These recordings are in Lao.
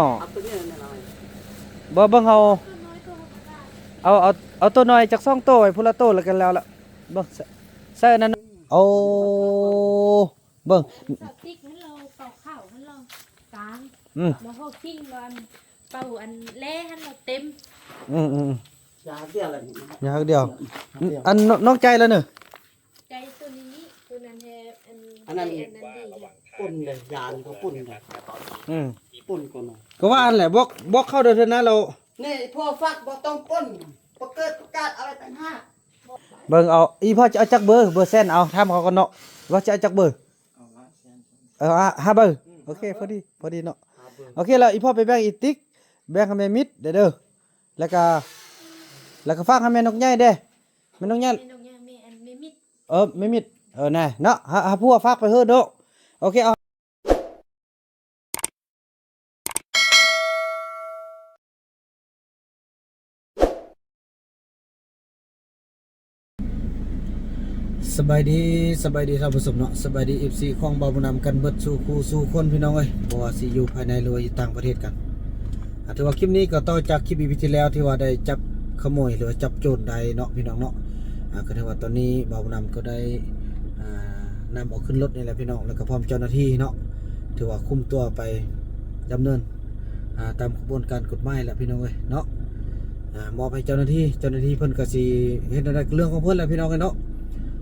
ເອົາໂຕນີ້ແຫຼະ ບໍ່ ເບິ່ງເອົາ ເອົາ ເອົາ ເອົາໂຕນ້ອຍຈັກສອງໂຕໄວ້ພຸ້ນລະໂຕ ແລ້ວກໍແລ້ວລະ ເບິ່ງ ໃສ່ ໃສ່ອັນນັ້ນ ໂອ້ ເບິ່ງ ເອົາຕິກຫັ້ນລະ ເປົ່າເຂົ້າຫັ້ນລະກາງ ອືມ ແລ້ວເຮົາກິນລະ ເປົ່າອັນແລຫັ້ນລະເຕັມ ອືມໆ ຢາກດຽວລະ ຢາກດຽວ ອັນນ້ອງໃຈລະເນີ ໃຈໂຕນີ້ ໂຕນັ້ນແຮ ອັນ ອັນນັ້ນ ອັນນັ້ນດີ ປົນເດ້ ຢານີ້ກໍປົນເດ້ ອືມ ປົນກ່ອນນະ ກໍວ່າຫັ້ນແຫຼະ ບອກ ບອກເຂົາເດີເທື່ອນະ ແລ້ວ ນີ້ພໍ່ຝາກບໍ່ຕ້ອງປົນ ປະເກີດປະກາດເອົາໄວ້ຕ່າງຫາກ ເບິ່ງເອົາ ອີ່ພໍ່ຈະເອົາຈັກເບີ ເບີແຊນ ເອົາ ຖາມເຂົາກ່ອນເນາະ ວ່າຈະເອົາຈັກເບີ ເອີ ຫ້າ ຫ້າເບີ ໂອເຄ ພໍດີ ພໍດີເນາະ ໂອເຄ ແລ້ວອີ່ພໍ່ໄປແບ່ງອີ່ຕິກ ແບ່ງໃຫ້ແມ່ມິດເດີ ແລ້ວກະ ແລ້ວກະຝາກໃຫ້ແມ່ນົກໃຫຍ່ເດ້ ແມ່ນົກໃຫຍ່ ແມ່ນົກໃຫຍ່ ແມ່ ອັນ ແມ່ມິດ ເອີ ແມ່ມິດ ເອີ ແນ່ເນາະ ຫາ ຫາຜົວຝາກໄປເຮີ້ເນາະ ໂອເຄ ເອົາ ສະບາຍດີ ສະບາຍດີທ່ານຜູ້ຊົມເນາະ ສະບາຍດີ ເອັຟຊີ ຂອງບ່າວບຸນນຳກັນເບິດສູ່ຄູ່ສູ່ຄົນ ພີ່ນ້ອງເອີຍ ບໍ່ວ່າຊິຢູ່ພາຍໃນ ຫຼືວ່າຢູ່ຕ່າງປະເທດກັນ ອ່າ ຖືວ່າຄລິບນີ້ກໍຕໍ່ຈາກຄລິບ ອີ ພີ ທີ່ແລ້ວ ທີ່ວ່າໄດ້ຈັບຂະໂມຍ ຫຼືວ່າຈັບໂຈນໄດ້ເນາະ ພີ່ນ້ອງເນາະ ອ່າ ກໍຖືວ່າຕອນນີ້ບ່າວບຸນນຳກໍໄດ້ ອ່າ ນຳເອົາຂຶ້ນລົດນີ້ແຫຼະ ພີ່ນ້ອງ ແລ້ວກໍພ້ອມເຈົ້າໜ້າທີ່ເນາະ ຖືວ່າຄຸມຕົວໄປດຳເນີນ ອ່າ ຕາມຂະບວນການກົດໝາຍແຫຼະ ພີ່ນ້ອງເອີຍເນາະ ອ່າ ມອບໃຫ້ເຈົ້າໜ້າທີ່ ເຈົ້າໜ້າທີ່ເພິ່ນກໍຊິເຮັດແນວໃດກໍເລື່ອງຂອງເພິ່ນແຫຼະ ພີ່ນ້ອງເອີຍເນາະ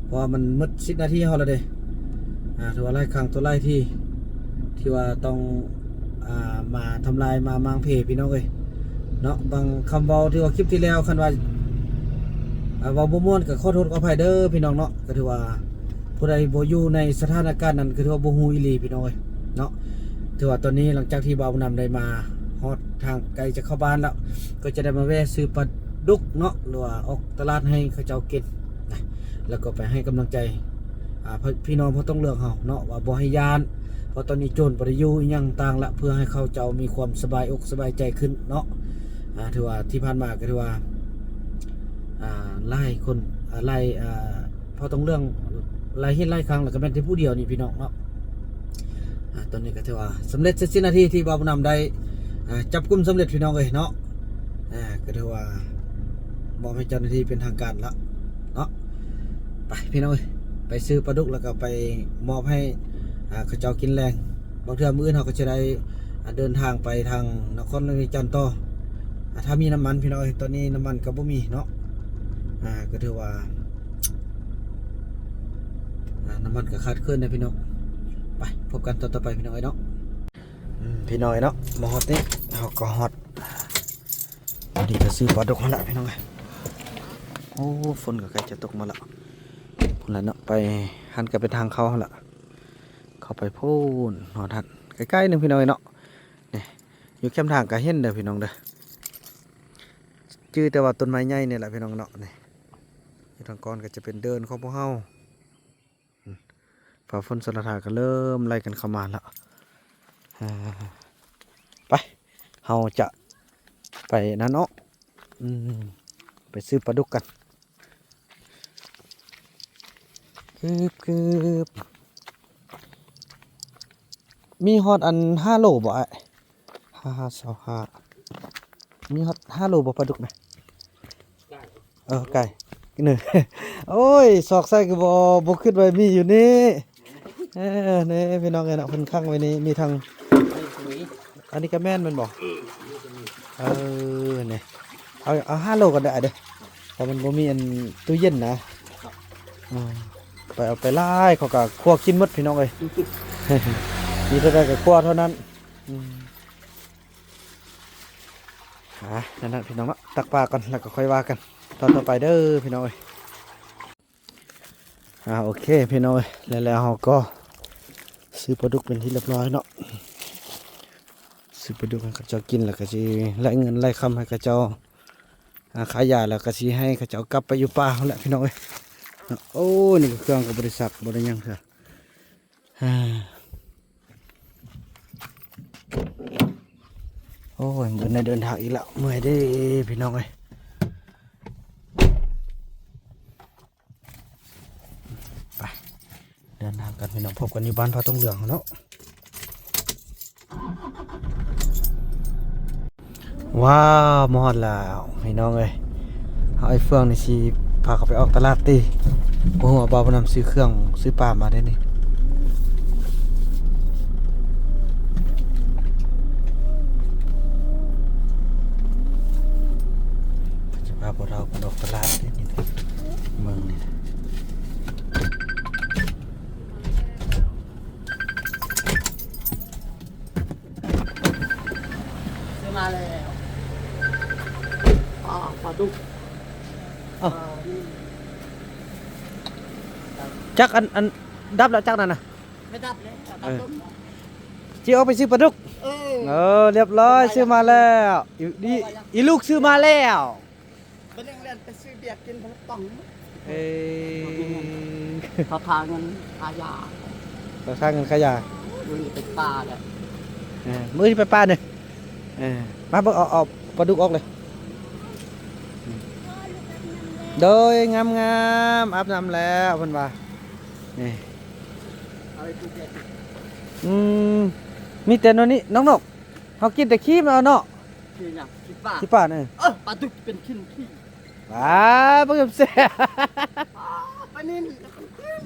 ເພາະວ່າມັນໝົດສິບນາທີເຮົາແລ້ວເດ້ ອ່າ ຖືວ່າຫຼາຍຄັ້ງຕໍ່ຫຼາຍທີ ທີ່ວ່າຕ້ອງ ອ່າ ມາທຳລາຍ ມາມ້າງເພ ພີ່ນ້ອງເອີຍເນາະ ບາງຄຳເວົ້າ ຖືວ່າຄລິບທີ່ແລ້ວ ຄັນວ່າ ອ່າ ເວົ້າບໍ່ມ່ວນກໍຂໍໂທດຂໍອະໄພເດີ ພີ່ນ້ອງເນາະ ກໍຖືວ່າ ຜູ້ໃດບໍ່ຢູ່ໃນສະຖານະການນັ້ນ ກໍຖືວ່າບໍ່ຮູ້ອີ່ຫຼີ ພີ່ນ້ອງເອີຍເນາະ ຖືວ່າຕອນນີ້ ຫຼັງຈາກທີ່ບ່າວບຸນນຳໄດ້ມາຮອດທາງໃກ້ຈະເຂົ້າບ້ານແລ້ວ ກໍຈະໄດ້ມາແວ່ຊື້ປາດຸກເນາະ ຫຼືວ່າອອກຕະຫຼາດໃຫ້ເຂົາເຈົ້າກິນນະ ແລ້ວກໍໄປໃຫ້ກຳລັງໃຈ ອ່າ ພີ່ນ້ອງພໍ່ຕົງເຫຼືອງເຮົາເນາະ ວ່າບໍ່ໃຫ້ຢ້ານ ເພາະຕອນນີ້ໂຈນບໍ່ໄດ້ຢູ່ອີ່ຫຍັງຕ່າງລະ ເພື່ອໃຫ້ເຂົາເຈົ້າມີຄວາມສະບາຍອົກສະບາຍໃຈຂຶ້ນເນາະ ອ່າ ຖືວ່າທີ່ຜ່ານມາກໍຖືວ່າ ອ່າ ຫຼາຍຄົນ ອ່າ ຫຼາຍ ອ່າ ພໍ່ຕົງເຫຼືອງຫຼາຍເຫດຫຼາຍຄັ້ງ ແລ້ວກໍແມ່ນແຕ່ຜູ້ດຽວນີ້ພີ່ນ້ອງເນາະ ອ່າ ຕອນນີ້ກໍຖືວ່າສຳເລັດເສັດສິ້ນໜ້າທີ່ທີ່ບ່າວບຸນນຳໄດ້ ອ່າ ຈັບກຸມສຳເລັດພີ່ນ້ອງເອີຍເນາະ ອ່າ ກໍຖືວ່າມອບໃຫ້ເຈົ້າໜ້າທີ່ເປັນທາງການແລ້ວເນາະ ໄປພີ່ນ້ອງເອີຍ ໄປຊື້ປາດຸກ ແລ້ວກໍໄປມອບໃຫ້ ອ່າ ເຂົາເຈົ້າກິນແລງ ບາງເທື່ອມື້ອື່ນເຮົາກໍຈະໄດ້ ອ່າ ເດີນທາງໄປທາງນະຄອນຫຼວງວຽງຈັນຕໍ່ ອ່າ ຖ້າມີນ້ຳມັນພີ່ນ້ອງເອີຍ ຕອນນີ້ນ້ຳມັນກໍບໍ່ມີເນາະ ອ່າ ກໍຖືວ່າ ອ່າ ນ້ຳມັນກໍຂາດເຂີນເດ້ພີ່ນ້ອງ ໄປພົບກັນຕອນຕໍ່ໄປພີ່ນ້ອງເອີຍເນາະ ອືມ ພີ່ນ້ອງເອີຍເນາະ ມາຮອດນີ້ເຮົາກໍຮອດ ພໍດີກໍຊື້ປາດຸກຫັ້ນລະພີ່ນ້ອງເອີຍ ໂອ້ ຝົນກໍໃກ້ຈະຕົກມາລະ ພຸ້ນລະເນາະ ໄປຫັ້ນກໍເປັນທາງເຂົ້າຫັ້ນລະ ເຂົ້າໄປພຸ້ນ ຮອດຫັ້ນ ໃກ້ໆໜຶ່ງພີ່ນ້ອງເອີຍເນາະ ນີ້ ຢູ່ແຄມທາງກໍເຫັນເດີພີ່ນ້ອງເດີ ຈື່ແຕ່ວ່າຕົ້ນໄມ້ໃຫຍ່ນີ້ແຫຼະພີ່ນ້ອງເນາະ ນີ້ ຢູ່ທາງກ້ອນກໍຈະເປັນເດີ່ນຂອງພວກເຮົາ ອືມ ຟ້າຝົນຊົນລະທາກໍເລີ່ມໄລ່ກັນເຂົ້າມາແລ້ວ ອ່າ ໄປ ເຮົາຈະໄປນັ້ນເນາະ ອືມ ໄປຊື້ປາດຸກກັນ ຄືບ ຄືບ ມີຮອດອັນຫ້າໂລບໍ່ອ້າຍ? ຫ້າ ຫ້າ ຊາວຫ້າ ມີຮອດຫ້າໂລບໍ່ປາດຸກນະ? ເອີ ໄກ່ໜຶ່ງ ໂອ້ຍ ຊອກໃສ່ຄືບໍ່ ບໍ່ຄິດວ່າມີຢູ່ນີ້ ເອີ ນີ້ພີ່ນ້ອງເອີຍເນາະ ເພິ່ນຂັງໄວ້ນີ້ ມີທັງ ອັນນີ້ກໍແມ່ນແມ່ນບໍ່? ເອີ ນີ້ ເອົາ ເອົາຫ້າໂລກໍໄດ້ເດີ ເພາະມັນບໍ່ມີອັນຕູ້ເຢັນນະ ອືມ ໄປເອົາໄປຫຼາຍ ເຂົາກໍຄົວກິນໝົດພີ່ນ້ອງເອີຍ ມີເທົ່າໃດກໍຄົວເທົ່ານັ້ນ ອືມ ອ່າ ນັ້ນໆ ພີ່ນ້ອງເນາະ ຕັກປາກ່ອນ ແລ້ວກໍຄ່ອຍວ່າກັນຕອນຕໍ່ໄປເດີພີ່ນ້ອງເອີຍ. ອ່າ ໂອເຄພີ່ນ້ອງເອີຍ ແລ້ວ ແລ້ວເຮົາກໍຊື້ປາດຸກເປັນທີ່ລຽບຮ້ອຍເນາະ ຊື້ປາດຸກໃຫ້ເຂົາເຈົ້າກິນ ແລ້ວກໍຊິໄລ່ເງິນໄລ່ຄຳໃຫ້ເຂົາເຈົ້າ ອ່າ ຂາຍຢາ ແລ້ວກໍຊິໃຫ້ເຂົາເຈົ້າກັບໄປຢູ່ປ່າຫັ້ນແຫຼະພີ່ນ້ອງເອີຍເນາະ. ໂອ້ ນີ້ກໍເຄື່ອງກໍບໍ່ໄດ້ຊັກ ບໍ່ໄດ້ຫຍັງເທື່ອ. ໂອ້ຍ ມື້ນີ້ເດີນທາງອີກແລ້ວ ເມື່ອຍເດ້ພີ່ນ້ອງເອີຍ. ໄປ ເດີນທາງກັນພີ່ນ້ອງ ພົບກັນຢູ່ບ້ານພະຕົງເຫຼືອງເນາະ. ວ້າວ ມາຮອດແລ້ວພີ່ນ້ອງເອີຍ. ເຮົາ ອ້າຍເຟືອງນີ້ຊິພາເຂົາໄປອອກຕະຫຼາດຕິ. ບໍ່ຮູ້ວ່າບ່າວບຸນນຳຊື້ເຄື່ອງຊື້ປາມາໄດ້ນີ້. ເພິ່ນຊິພາພວກເຮົາໄປອອກຕະຫຼາດເດ້ນີ້ ເບິ່ງນີ້. ຊື້ມາແລ້ວ ປາ ປາດຸກ. ເອົ້າ ປາ ຈັກອັນ ອັນດັບແລ້ວຈັກນັ້ນນະ? ໄປດັບແລ້ວ ເອີ ປາດຸກ ຊິອອກໄປຊື້ປາດຸກ. ເອີ ເອີ ລຽບຮ້ອຍ ຊື້ມາແລ້ວ. ອີ ອີລູກຊື້ມາແລ້ວ. ບັດນີ້ແລ່ນໄປຊື້ເບຍກິນຄົນລະປ່ອງ. ເອີ ເຂົາຄ່າເງິນຄ່າຢາ ເຂົາຄ່າເງິນຄ່າຢາ. ມື້ນີ້ໄປປ່າແລ້ວ ເອີ ມື້ນີ້ໄປປ່າເດີ. ເອີ ມາເບິ່ງ ເອົາ ເອົາປາດຸກອອກເລີຍ. ໂດຍ ງາມໆ ອາບນ້ຳແລ້ວເພິ່ນວ່າ. ນີ້ ອືມ ມີແຕ່ແນວນີ້ນ້ອງນົກ. ເຮົາກິນແຕ່ຂີ້ມັນເນາະ. ຂີ້ຫຍັງ? ຂີ້ປາ ຂີ້ປານ. ເອີ ເອີ ປາດຸກເປັນຂີ້ ຂີ້ ປາ ບໍ່ແຊບ. ປາ ປານິນ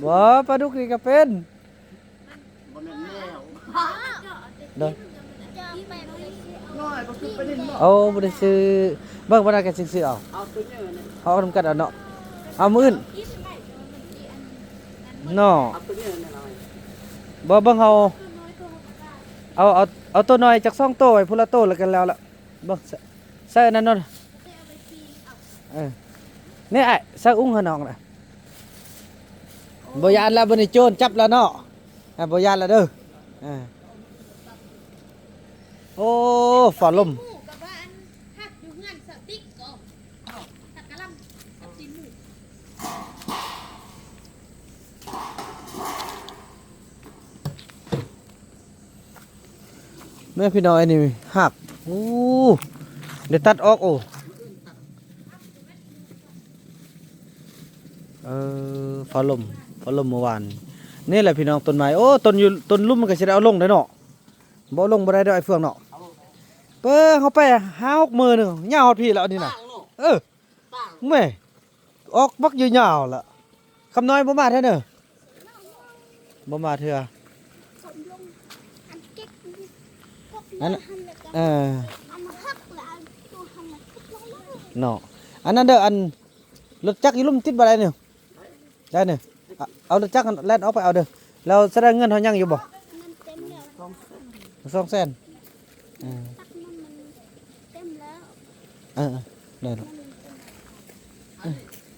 ບໍ່ ປາດຸກນີ້ກໍເປັນ. ບໍ່ແມ່ນແມວ ໂດຍ. ນ້ອຍບໍ່ຄືປານິນບໍ່? ໂອ້ ບໍ່ໄດ້ຊື້. ເບິ່ງ ບໍ່ໄດ້ກໍຊິຊື້ເອົາ. ເອົາຕົວໃຫຍ່ນີ້ ເຮົາເອົານຳກັນເອົາເນາະ. ເອົາມື້ອື່ນເນາະ. ເອົາຕົວໃຫຍ່ນີ້. ບໍ່ ເບິ່ງເຮົາ ເອົາ ເອົາ ເອົາຕົວນ້ອຍຈັກສອງໂຕໄວ້ພຸ້ນລະໂຕ ແລ້ວກໍແລ້ວລະ. ເບິ່ງ ໃສ່ ໃສ່ອັນນັ້ນໂລດ. ເອີ ນີ້ອ້າຍ ໃສ່ອຸ້ງໃຫ້ນ້ອງນະ. ບໍ່ຢ້ານລະ ບັດນີ້ໂຈນຈັບລະເນາະ. ອ່າ ບໍ່ຢ້ານລະເດີ. ອ່າ ໂອ້ ຟ້າລົມ. ແມ່ພີ່ນ້ອງ ອັນນີ້ຮາກ ໂອ້ ໄດ້ຕັດອອກ. ໂອ້ ເອີ ຟ້າລົມ ຟ້າລົມມື້ວານນີ້ແຫຼະພີ່ນ້ອງ. ຕົ້ນໄມ້ ໂອ້ ຕົ້ນຢູ່ ຕົ້ນລຸ່ມມັນກໍຊິໄດ້ເອົາລົງໄດ້ເນາະ. ບໍ່ລົງບໍ່ໄດ້ດອກ ອ້າຍເຟືອງເນາະ. ເບິ່ງ ເຮົາໄປຫ້າຫົກມື້ໜຶ່ງ ຍາວຮອດພີ້ແລ້ວອັນນີ້ນະ. ເອີ ແມ່ ອອກບັກຍາວໆລະ. ຄຳນ້ອຍບໍ່ມາເທື່ອເນີ ບໍ່ມາເທື່ອ. ອັນ ເອີ ເນາະ ອັນນັ້ນເດີ ອັນລົດຈັກຢູ່ລຸ່ມຕິດບໍ່ໄດ້ນີ້. ໄດ້ນີ້ ເອົາ ເອົາລົດຈັກຫັ້ນແລ່ນອອກໄປເອົາເດີ. ແລ້ວສະແດງເງິນເຮົາຍັງຢູ່ບໍ່? ສອງແສນ. ເອີ ເອີ ໄດ້ລູກ. ເອີ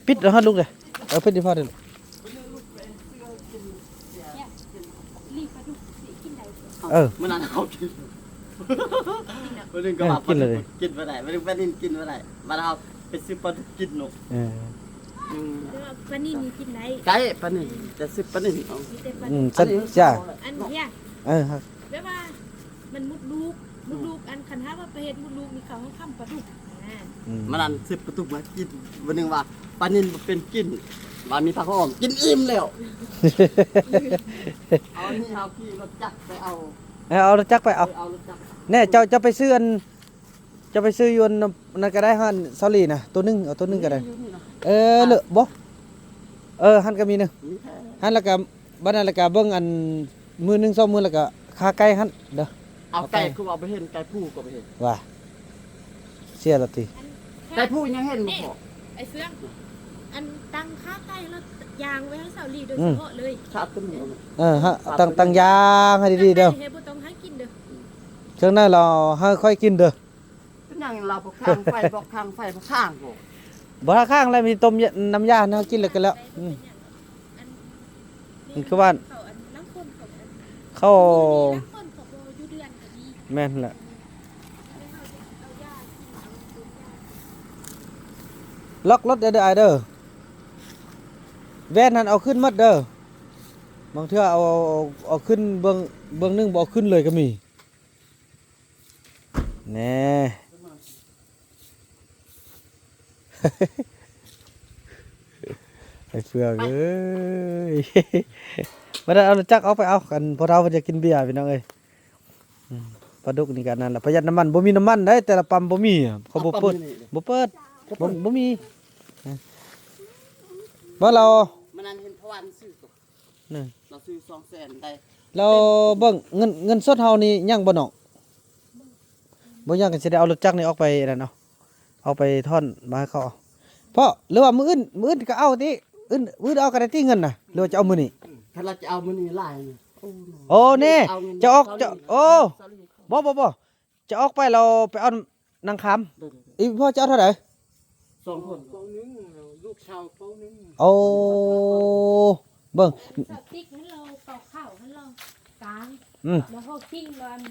ປິດແລ້ວຮອດລູກເດີ. ເອີ ປິດດີພໍເດີລູກ. ເອີ ມື້ນັ້ນເຮົາກິນ ມື້ໜຶ່ງກໍວ່າ ເອີ ກິນເລີຍ ກິນບໍ່ໄດ້ ມື້ໜຶ່ງປານິນກິນບໍ່ໄດ້ ບາດເຮົາໄປຊື້ປາດຸກກິນເນາະ. ເອີ ອືມ ແຕ່ວ່າປານິນນີ້ກິນໄດ້ ໄດ້ປານິນ ແຕ່ຊື້ປານິນເອົາ ມີແຕ່ປາ ອືມ ອັນນີ້ ສັດຢາ ອັນເນີ້ຍ ເອີ ແບບວ່າມັນມຸດລູກ ມຸດລູກ ອັນ ຄັນຖ້າວ່າໄປເຮັດມຸດລູກນີ້ ເຂົາໃຫ້ຄຳປາດຸກ. ອືມ ມື້ນັ້ນຊື້ປາດຸກມາກິນ ມື້ໜຶ່ງວ່າປານິນບໍ່ເປັນກິນ ວ່າມີຜັກຫອມ ກິນອີ່ມແລ້ວ. ເອົານີ້ ເຮົາຂີ່ລົດຈັກໄປເອົາ ເອີ ເອົາລົດຈັກໄປເອົາ ເອີ ເອົາລົດຈັກ. ແນ່ ເຈົ້າ ເຈົ້າໄປຊື້ອັນ ເຈົ້າໄປຊື້ຢູ່ອັນນັ້ນກໍໄດ້ ຮ້ານສາວຫຼີນະ ໂຕໜຶ່ງ ເອົາໂຕໜຶ່ງກໍໄດ້. ເອີ ເລີະບໍ່ ເອີ ຫັ້ນກໍມີໜຶ່ງ ມີແທ້ ຫັ້ນ ແລ້ວກໍ ບັດນັ້ນແລ້ວກໍເບິ່ງອັນ ມື້ໜຶ່ງສອງມື້ແລ້ວກໍຄາໄກ່ຫັ້ນເດີ. ເອົາໄກ່ ເອົາໄກ່ ຄືວ່າບໍ່ເຫັນ ໄກ່ຜູ້ກໍບໍ່ເຫັນ ວ່າ ເສຍລະຕິ. ໄກ່ຜູ້ຍັງເຫັນບໍ່ພໍ້ ໄອ້ເຟືອງ ອັນຕັ້ງຄາໄກ່ແລ້ວຢາງໄວ້ໃຫ້ສາວຫຼີໂດຍສະເພາະເລີຍ ອືມ ຄາຕົວນີ້. ເອີ ຮະ ຕັ້ງ ຕັ້ງຢາງໃຫ້ດີໆເດີ ໃຫ້ບໍ່ຕ້ອງໃຫ້ກິນເດີ ເຄື່ອງໃນລາວໃຫ້ຂ້ອຍກິນເດີ. ເປັນຫຍັງລາວບໍ່ຄ້າງໄຟ ບໍ່ຄ້າງໄຟ ບໍ່ຄ້າງບໍ່ ບໍ່ຄ້າງແລ້ວ ມີຕົ້ມ ນ້ຳຢາໃຫ້ເຮົາກິນແລ້ວກໍແລ້ວ. ອືມ ມັນຄືວ່າ ເຂົາ ແມ່ນແຫຼະ ລັອກລົດເດີອ້າຍເດີ ແວ່ນຫັ້ນເອົາຂຶ້ນໝົດເດີ ບາງເທື່ອເອົາ ເອົາ ເອົາຂຶ້ນເບື້ອງ ເບື້ອງໜຶ່ງ ບໍ່ເອົາຂຶ້ນເລີຍກໍມີ. ແນ່ ໄອ້ເຟືອງເອີຍ ມາເດີ ເອົາລົດຈັກອອກໄປເອົາ ອັນພໍ່ເຖົ້າເພິ່ນຢາກກິນເບຍພີ່ນ້ອງເອີຍ. ອືມ ປາດຸກນີ້ກໍອັນນັ້ນລະ ປະຢັດນ້ຳມັນ ບໍ່ມີນ້ຳມັນໄດ໋ ແຕ່ລະປ້ຳບໍ່ມີ ເຂົາບໍ່ເປີດ ບໍ່ເປີດ ບໍ່ ບໍ່ມີ ເອີ ບໍ່ລາວ ມັນນັ້ນເຫັນພະວັນຊື່ ນີ້ ລາວຊື້ສອງແສນໄດ້ ແລ້ວເບິ່ງເງິນ ເງິນສົດເຮົານີ້ຍັງບໍ່ນ້ອງ? ບໍ່ຍັງກໍຊິໄດ້ເອົາລົດຈັກນີ້ອອກໄປນັ້ນເນາະ ເອົາໄປທ້ອນມາໃຫ້ເຂົາເອົາ ເພາະ ຫຼືວ່າມື້ອື່ນ ມື້ອື່ນກໍເອົາຕິ ອື່ນ ມື້ອື່ນເອົາກໍໄດ້ຕິເງິນນະ ຫຼືວ່າຈະເອົາມື້ນີ້? ຄັນລາວຈະເອົາມື້ນີ້ຫຼາຍນີ້ ໂອ້ ໂອ້ແນ່ ເອົາເງິນ ຈະອອກ ຈະ ເອົາເງິນ ໂອ້ ເອົາເງິນ ບໍ່ ບໍ່ ບໍ່ ຈະອອກໄປແລ້ວໄປເອົານາງຄຳ ໂດຍໆໆ ອີ່ພໍ່ຈະເອົາເທົ່າໃດ? ສອງຄົນ ເປົາໜຶ່ງ ລູກສາວເປົາໜຶ່ງ ໂອ້ ເບິ່ງ ສະຕິກຫັ້ນລາວເປົາເຂົ້າຫັ້ນລາວກາງ ອືມ ແລ້ວພໍກິນລາວອັນ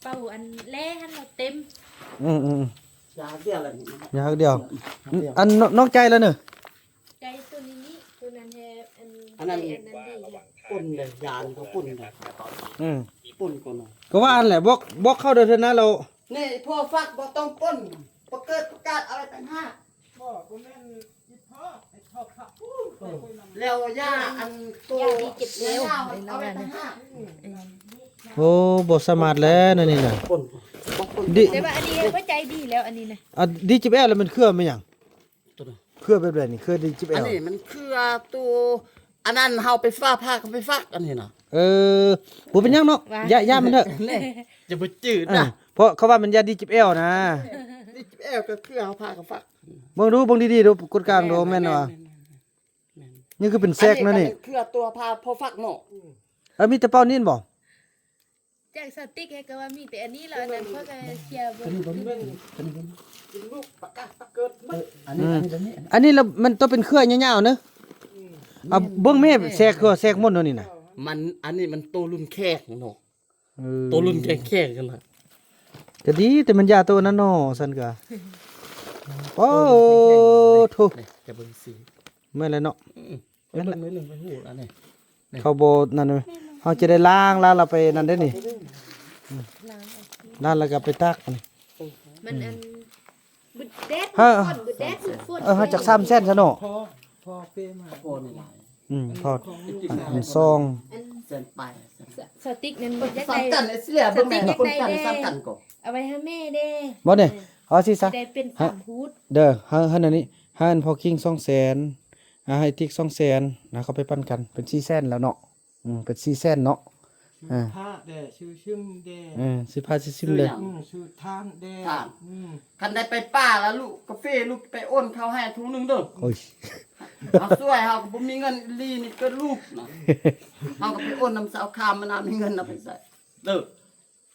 ເປົາອັນແລຫັ້ນລາວເຕັມ ອືມໆໆ ຢາກດຽວລະນີ້ ຢາກດຽວ ຢາກດຽວ ອັນນອກໃຈລະເນີ ໃຈໂຕນີ້ນີ້ ໂຕນັ້ນແຮ ອັນ ອັນນັ້ນ ອັນນັ້ນດີ ປົນເດ້ ຢານີ້ກໍປົນເດ້ ອືມ ປົນກ່ອນເນາະ ກໍວ່າຫັ້ນແຫຼະ ບອກ ບອກເຂົາເດີເທື່ອໜ້າແລ້ວ ນີ້ພໍ່ຟັກບໍ່ຕ້ອງປົນ ປະເກີດປະກາດເອົາໄວ້ຕ່າງຫາກ ບໍ່ ບໍ່ແມ່ນອີ່ພໍ່ ໃຫ້ພໍ່ຟັກ ເອີ ແລ້ວຢາອັນໂຕຢາດີເຈັບແອວ ເອົາໄວ້ຕ່າງຫາກ ອືມ ໂອ້ ບໍ່ສາມາດແລ້ວແນວນີ້ນະ ປົນ ບໍ່ປົນ ດີ ແຕ່ວ່າອັນນີ້ເຮົາກໍໃຈດີແລ້ວ ອັນນີ້ນະ ອັນດີເຈັບແອວແລ້ວແມ່ນເຄືອແມ່ນຫຍັງ? ຕົວນັ້ນ ເຄືອແບບໃດນີ້? ເຄືອດີຈິບແອວ ອັນນີ້ມັນເຄືອຕົວ ອັນນັ້ນເຮົາໄປຝາກ ພາກັນໄປຝາກ ອັນນີ້ນະ ເອີ ບໍ່ເປັນຫຍັງເນາະ ຢ່າ ຢ່າມັນເຖາະ ແນ່ ຢ່າໄປຈື່ນະ ເອີ ເພາະເຂົາວ່າມັນຢາດີຈິບແອວນະ ດີຈິບແອວກໍເຄືອເຮົາພາກັນຝາກ ເບິ່ງດູ ເບິ່ງດີໆດູ ກົດກາງດູ ແມ່ນ ແມ່ນບໍ່? ແມ່ນ ແມ່ນ ແມ່ນ ນີ້ຄືເປັນແຊກນະນີ້ ອັນນີ້ກໍເປັນເຄືອຕົວພາ ພໍຝາກເນາະ ເອີ ມີແຕ່ເປົານີ້ບໍ່? ຈາກສະຕິກໃຫ້ກໍວ່າມີແຕ່ອັນນີ້ລະ ອັນນັ້ນຂ້ອຍກໍເຄຍເບິ່ງ ອັນນີ້ບໍ່ມີ ອັນນີ້ບໍ່ມີ ເປັນລູກປະກາດປະເກີດໝົດ ອັນນີ້ ອັນນີ້ລະມັນຕ້ອງເປັນເຄືອຍາວໆເນາະ ອືມ ເອົາເບິ່ງແມ່ ແຊກຄືແຊກມົນເນາະນີ້ນະ ມັນ ອັນນີ້ມັນໂຕລຸ້ນແຂກເນາະ ເອີ ໂຕລຸ້ນແຂກໆຫັ້ນລະ ກໍດີ ແຕ່ມັນຢາໂຕນັ້ນເນາະ ຊັ້ນກະ ໂອ້ ໂທ້ ຈະເບິ່ງສີ ແມ່ນແລ້ວເນາະ ອືມ ໄປເບິ່ງໜ້ອຍໜຶ່ງ ໄປຮູ້ອັນນີ້ ເຂົາບໍ່ນັ້ນ ເຮົາຈະໄດ້ລ້າງ ລ້າງແລ້ວໄປນັ້ນເດ້ນີ້ ລ້າງແລ້ວກໍໄປຕາກ ມັນອັນ ບຶດແດດ ເອີ ບຶດແດດ ບຶດຝົນ ເອີ ເຮົາຈັກສາມແສນຊະເນາະ ພໍ ພໍເປມາ ພໍນີ້ຫຼາຍ ອືມ ພໍ ອັນສອງ ອັນ ແສນປາຍ ສະ ສະຕິກນັ້ນຢາກໄດ້ ສາມກັນເສຍ ເບິ່ງແມ່ນຄົນກັນສາມກັນກໍ ເອົາໄວ້ໃຫ້ແມ່ເດ້ ບໍ່ນີ້ ເອີ ເອົາຊິຊະ ໄດ້ເປັນສາມພຸດ ເດີ ໃຫ້ ໃຫ້ອັນນີ້ ໃຫ້ພໍ່ຄິງສອງແສນ ອ່າ ໃຫ້ຕິກສອງແສນນະ ເຂົາໄປປັນກັນ ເປັນສີ່ແສນແລ້ວເນາະ ອືມ ເປັນສີ່ແສນເນາະ ຊື້ ອ່າ ຜ້າແດ່ ຊື້ຊຶມແດ່ ເອີ ຊື້ຜ້າຊື້ຊຶມແດ່ ຊື້ຫຍັງ ອືມ ຊື້ຖ່ານແດ່ ຖ່ານ ອືມ ຄັນໄດ້ໄປປ່າລະລູກກາເຟ ລູກໄປໂອນເຂົ້າໃຫ້ຖົງໜຶ່ງເດີ ໂອ້ຍ ເຮົາຊ່ວຍ ເຮົາກໍບໍ່ມີເງິນອີ່ຫຼີນີ້ເກີດລູກນະ ເຮົາກໍໄປໂອນນຳສາວຄາມມານາ ມີເງິນນຳໄປໃຊ້ເດີ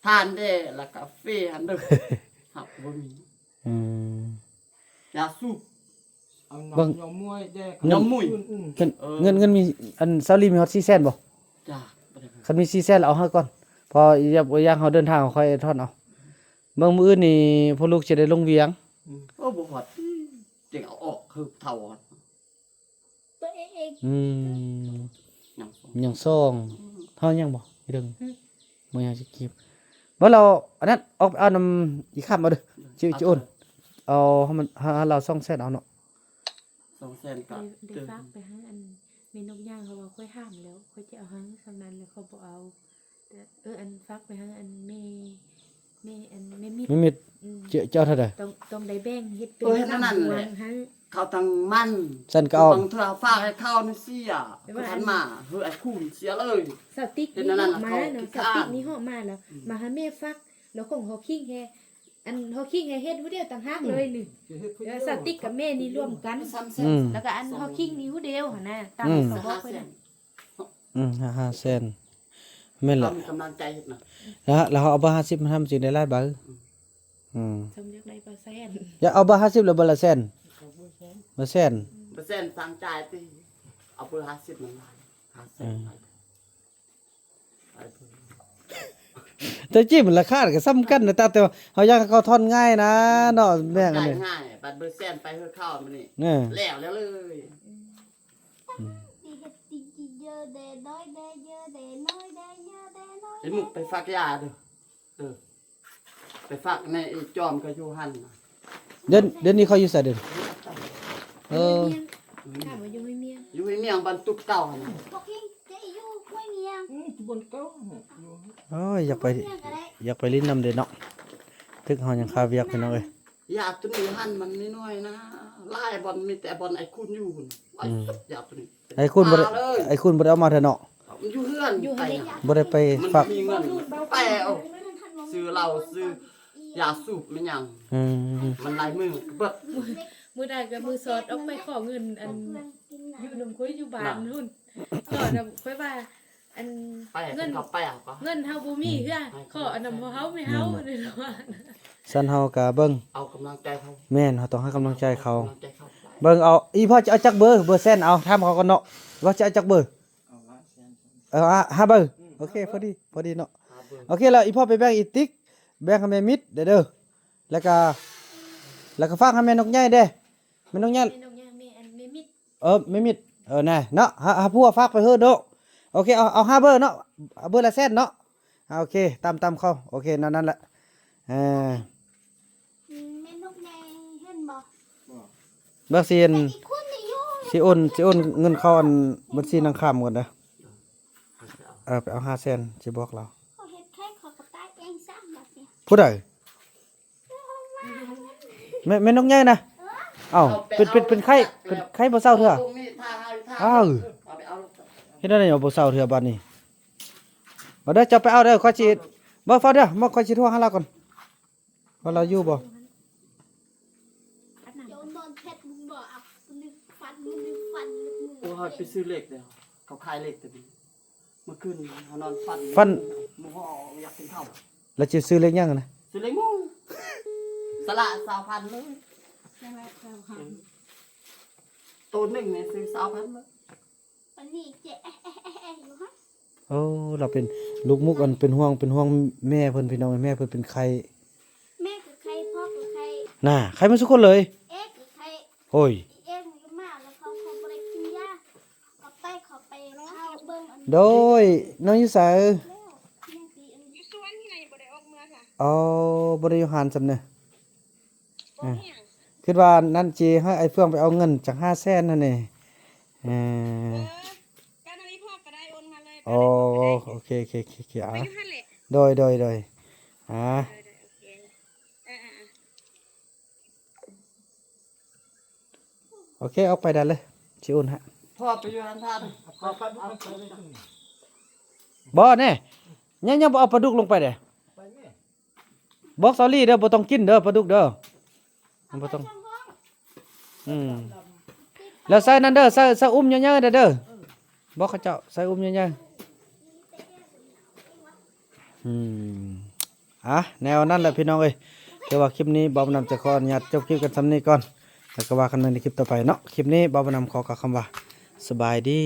ຖ່ານແດ່ ລະກາເຟຫັ້ນເດີ ເຮົາກໍບໍ່ມີ ອືມ ຢາສູບ ເອົາ ເບິ່ງ ຍອມມວຍແດ່ ຍອມມວຍ ອືມ ເງິນ ເອີ ເງິນ ເງິນມີ ອັນ ຊາວລີມີຮອດສີ່ແສນບໍ່? ຈ້າ ຄັນມີສີ່ແສນລະເອົາໃຫ້ກ່ອນ ເພາະຢ່າງ ຢ່າງເຮົາເດີນທາງ ເຮົາຄ່ອຍທອນເອົາ ເບິ່ງມື້ອື່ນນີ້ພໍ່ລູກຊິໄດ້ລົງວຽງ ອືມ ໂອ້ ບໍ່ຮອດ ຈຶ່ງເອົາອອກຄືເຖົ້າ ຕົວເອງ ອືມ ຍັງສອງ ຍັງສອງ ອືມ ເຮົາຍັງບໍ່? ອີເດີງ ຫຶ ບໍ່ຍັງຊິກີບ ບໍ່ ແລ້ວອັນນັ້ນ ອອກໄປເອົານຳອີ່ຄຳເອົາເດີ ອືມ ຊິ ຊິໂອນ ເອົາໃຫ້ມັນ ໃຫ້ລາວສອງແສນເອົາເນາະ ສອງແສນກໍ ໄດ້ ໄດ້ຝາກໄປໃຫ້ອັນແມ່ນົກຍ່າງ ເຂົາວ່າຂ້ອຍຖາມແລ້ວ ຂ້ອຍຈະເອົາໃຫ້ສ່ຳນັ້ນ ແລ້ວເຂົາບໍ່ເອົາ ເອີ ອັນຝາກໄປໃຫ້ອັນແມ່ ແມ່ ອັນແມ່ມິດ ແມ່ມິດ ອືມ ຈະ ຈະເອົາເທົ່າໃດ? ຕ້ອງ ຕ້ອງໄດ້ແບ່ງເຮັດເປັນ ເອີ ເຮັດອັນນັ້ນແຫຼະ ເຂົາທັງມັນ ຊັ້ນກໍເອົາ ບາງເທື່ອຝາກໃຫ້ເຂົານີ້ເສຍ ແຕ່ວ່າ ຄັນມາ ເຮີ້ຍ ຄູນເສຍເລີຍ ສາວຕິກນີ້ເຮົາມາເນາະ ສາວຕິກນີ້ເຮົາມາແລ້ວ ອືມ ມາໃຫ້ແມ່ຝາກ ແລ້ວຂອງຮໍຄິງແຮ ອັນຮໍຄິງແຮເຮັດຜູ້ດຽວຕ່າງຫາກເລີຍນີ້ ອືມ ເອີ ສາວຕິກກັບແມ່ນີ້ລວມກັນ ອືມ ແລ້ວກໍອັນຮໍຄິງນີ້ຜູ້ດຽວຫັ້ນນະ ຕາມ ອືມ ທີ່ເຂົາບອກໄປນະ ອືມ ຫ້າ ຫ້າແສນ ແມ່ນແຫຼະ ກຳລັງໃຈເຮັດນະ ແລ້ວ ແລ້ວເຮົາເອົາເບີຫ້າສິບມາທຳ ຈຶ່ງໄດ້ຫຼາຍໃບ ອືມ ອືມ ສົມຢາກໄດ້ເບີແສນ ຢາກເອົາເບີຫ້າສິບ ຫຼືເບີລະແສນ ເບີແສນ ເບີແສນ ອືມ ເບີແສນສັ່ງຈ່າຍຕິ ເອົາເບີຫ້າສິບມັນຫຼາຍ ຫ້າແສນ ອືມ ຫຼາຍ ແຕ່ຈິ້ມລາຄາກໍສ່ຳກັນນະ ຕາມແຕ່ວ່າເຮົາຢາກໃຫ້ເຂົາຖອນງ່າຍນະເນາະ ແມ່ນອັນນີ້ ງ່າຍ ບັດເບີແສນໄປເຮືອເຂົາມື້ນີ້ ເອີ ແລ້ວ ແລ້ວເລີຍ ອືມ ໄອ້ມຸກໄປຝາກຢາເດີ ເອີ ໄປຝາກໃນໄອ້ຈອມກໍຢູ່ຫັ້ນນະ ດຽວ ດຽວນີ້ເຂົາຢູ່ໃສເດີ? ເອີ ຢູ່ໃນເມຍງ ຖາມວ່າຢູ່ໃນເມຍງ ຢູ່ໃນເມຍງ ບ້ານຕຸກເກົ່າຫັ້ນນະ ພວກເອງຈະຢູ່ຫ້ວຍເມຍ ອືມ ບ່ອນເກົ່າຫັ້ນແຫຼະ ໂອ້ຍ ຢາກໄປ ຢາກໄປຫຼິ້ນນຳເດ້ເນາະ ຖືກເຮົາຍັງຄາວຽກ ພີ່ນ້ອງເອີຍ. ຢາໂຕນີ້ຫັ້ນມັນນ້ອຍໆນະ ຫຼາຍບ່ອນ ມີແຕ່ບ່ອນໄອ້ຄູນຢູ່ພຸ້ນ ອືມ ຢາໂຕນີ້ ໄອ້ຄູນບໍ່ໄດ້ ມາເລີຍ ໄອ້ຄູນບໍ່ໄດ້ເອົາມາເທື່ອເນາະ ຢູ່ເຮືອນ ຢູ່ຫັ້ນແຫຼະ ບໍ່ໄດ້ໄປຝາກ ມັນມີເງິນ ໄປເອົາ ຊື້ເຫຼົ້າ ຊື້ຢາສູບແມ່ນຫຍັງ ອືມ ມັນຫຼາຍມື້ກໍເບິດ ມື້ໃດກໍມື້ສອດອອກໄປຂໍເງິນ ອັນ ຢູ່ນຳຂ້ອຍຢູ່ບ້ານພຸ້ນ ຂໍນຳຂ້ອຍວ່າ ອັນ ໄປ ເງິນ ເຂົາໄປເອົາກໍ ເງິນເຮົາບໍ່ມີເທື່ອ ອືມ ຂໍອັນນຳພໍ່ເຮົາແມ່ເຮົາ ແມ່ນບໍ່ ນີ້ວ່າ ຊັ້ນເຮົາກໍເບິ່ງ ເອົາກຳລັງໃຈເຂົາ ແມ່ນ ເຮົາຕ້ອງໃຫ້ກຳລັງໃຈເຂົາ ໃຫ້ກຳລັງໃຈເຂົາ ເບິ່ງເອົາ ອີ່ພໍ່ຈະເອົາຈັກເບີ ເບີແຊນ ເອົາຖາມເຂົາກ່ອນເນາະ ວ່າຈະເອົາຈັກເບີ ເອົາຫ້າແສນ ເອີ ຫ້າ ຫ້າເບີ ອືມ ໂອເຄ ພໍດີ ພໍດີເນາະ ຫ້າເບີ ໂອເຄ ແລ້ວອີ່ພໍ່ໄປແບ່ງອີກຕິກ ແບ່ງໃຫ້ແມ່ມິດເດີ້ ແລ້ວກໍ ແລ້ວກໍຝາກໃຫ້ແມ່ນົກໃຫຍ່ເດີ້ ແມ່ນົກໃຫຍ່ ແມ່ນົກໃຫຍ່ ແມ່ ອັນ ແມ່ມິດ ເອີ ແມ່ມິດ ເອີ ແນ່ເນາະ ຫາ ຫາຜົວຝາກໄປເຮີ້ໂດະ ໂອເຄ ເອົາ ເອົາຫ້າເບີເນາະ ເບີລະແສນເນາະ ອ່າ ໂອເຄ ຕາມ ຕາມເຂົາ ໂອເຄ ນັ້ນ ນັ້ນແຫຼະ ເອີ ອືມ ແມ່ນົກໃຫຍ່ເຫັນບໍ່? ບໍ່ ເບິ່ງຊິ ແຕ່ອີກຄົນນີ້ຢູ່ ຊິໂອນ ຊິໂອນເງິນເຂົ້າ ອັນ ບັນຊີນາງຄຳກ່ອນເດີ້ ເອີ ໄປເອົາຫ້າແສນ ຊິບອກລາວ ເຂົາເຮັດໃຫ້ເຂົາກໍຕາຍເອງຊະ ບາດນີ້ ຜູ້ໃດ? ແມ່ ແມ່ນົກໃຫຍ່ນະ ເອີ ເອົ້າ ເປັນ ເປັນ ເປັນໄຂ້ ເປັນໄຂ້ບໍ່ເຊົາເທື່ອ ເອົາ ເຮັດແນວໃດບໍ່ເຊົາເທື່ອບາດນີ້ ມາເດີ້ ເຈົ້າໄປເອົາເດີ້ ຂ້ອຍຊິ ບໍ່ ຟ້າວເດີ້ ມາ ຂ້ອຍຊິໂທຫາລາວກ່ອນ ວ່າລາວຢູ່ບໍ່ ເຈົ້ານອນເພັດ ມຶງບໍ່ເອົາ ມັນຟັນ ມັນຟັນ ໂອ້ຍ ໄປຊື້ເລກເດີ້ ເຂົາຂາຍເລກແຕ່ ມື້ຄືນເຮົານອນຝັນ ຝັນ ໝູ່ເຮົາຢາກກິນເຂົ້າ ແລ້ວຈະຊື້ເລກຫຍັງນະ? ຊື້ເລກໝູ່ ສະຫຼະຊາວພັນເລີຍ ສະຫຼະຊາວພັນ ໂຕໜຶ່ງນີ້ຊື້ຊາວພັນເລີຍ ປານນີ້ເຈະແອະແອະແອະແອະຢູ່ຫັ້ນ ໂອ້ ລາວເປັນລູກມຸກ ອັນເປັນຫ່ວງ ເປັນຫ່ວງແມ່ເພິ່ນ ພີ່ນ້ອງ ແມ່ເພິ່ນເປັນໄຂ້ ແມ່ກໍໄຂ້ ພໍ່ກໍໄຂ້ ນະ ໄຂ້ໝົດທຸກຄົນເລີຍ ເອກໍໄຂ້ ໂອ້ຍ ເອກໍມາແລ້ວ ເຂົາ ເຂົາບໍ່ໄດ້ກິນຢາ ເອົາໄປ ເຂົາໄປເອົາເບິ່ງອັນ ໂດຍ ນ້ອງຢູ່ໃສ? ຢູ່ສວນນີ້ນະ ຍັງບໍ່ໄດ້ອອກເມືອຊະ ອໍ ບໍ່ໄດ້ຢູ່ຮ້ານຊ້ຳເນາະ ບໍ່ມີຫຍັງ ຄິດວ່ານັ້ນ ຊິໃຫ້ອ້າຍເຟືອງໄປເອົາເງິນຈັກຫ້າແສນຫັ້ນນີ້ ເອີ ເອີ ກໍນັ້ນອີ່ພໍ່ກໍໄດ້ໂອນມາເລີຍ ອໍ ໂອເຄ ໂອເຄ ໂອເຄ ໂອເຄ ໄປຢູ່ຫັ້ນແຫຼະ ໂດຍ ໂດຍ ໂດຍ ອ່າ ໂດຍ ໂດຍ ໂອເຄ ເອີ ເອີ ເອີ ໂອເຄ ອອກໄປໄດ້ເລີຍ ຊິໂອນໃຫ້ ພໍ່ໄປຢູ່ຫັ້ນທ່ານ ພໍ່ໄປ ບໍ່ແນ່ ຍັງ ຍັງບໍ່ເອົາປາດຸກລົງໄປເດ້ ບອກສາວລີເດີ້ ບໍ່ຕ້ອງກິນເດີ້ປາດຸກເດີ້ ບໍ່ຕ້ອງ ອືມ ແລ້ວໃສ່ນັ້ນເດີ້ ໃສ່ ໃສ່ອຸ້ມໃຫຍ່ໆເດີ້ ບອກເຂົາເຈົ້າໃສ່ອຸ້ມໃຫຍ່ໆ ອືມ ອ່ະ ແນວນັ້ນແຫຼະພີ່ນ້ອງເອີຍ ແຕ່ວ່າຄລິບນີ້ບ່າວບຸນນຳຈະຂໍອະນຸຍາດຈົບຄລິບກັນສ່ຳນີ້ກ່ອນ ແລ້ວກໍວ່າກັນໃໝ່ໃນຄລິບຕໍ່ໄປເນາະ ຄລິບນີ້ບ່າວບຸນນຳຂໍກ່າວຄຳວ່າ ສະບາຍດີ.